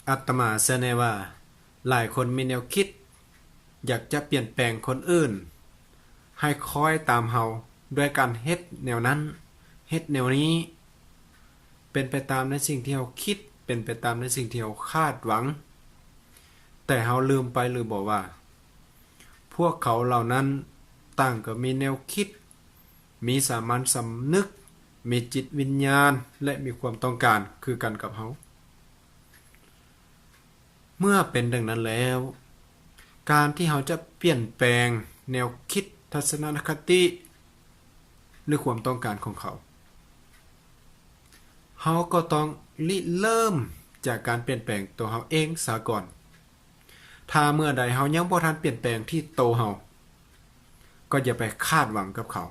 ອາດຕະມາເຊື່ອແນ່ວ່າ ຫຼາຍຄົນມີແນວຄິດຢາກຈະປ່ຽນແປງຄົນອື່ນໃຫ້ຄ້ອຍຕາມເຮົາ ດ້ວຍການເຮັດແນວນັ້ນ ເຮັດແນວນີ້ ເປັນໄປຕາມໃນສິ່ງທີ່ເຮົາຄິດ ເປັນໄປຕາມໃນສິ່ງທີ່ເຮົາຄາດຫວັງ. ແຕ່ເຮົາລືມໄປຫຼືບໍ່ວ່າ ພວກເຂົາເຫຼົ່ານັ້ນຕ່າງກໍມີແນວຄິດ, ມີສາມັນສຳນຶກ, ມີຈິດວິນຍານ ແລະ ມີຄວາມຕ້ອງການຄືກັນກັບເຮົາ. ເມື່ອເປັນດັ່ງນັ້ນແລ້ວ, ການທີ່ເຮົາຈະປ່ຽນແປງແນວຄິດ, ທັດສະນະຄະຕິ ຫຼື ຄວາມຕ້ອງການຂອງເຂົາ, ເຮົາກໍຕ້ອງລິເລີ່ມຈາກການປ່ຽນແປງຕົວເຮົາເອງສາກ່ອນ. ຖ້າເມື່ອໃດເຮົາຍັງບໍ່ທັນປ່ຽນແປງທີ່ໂຕເຮົາ, ກໍຢ່າໄປຄາດຫວັງກັບເຂົາ.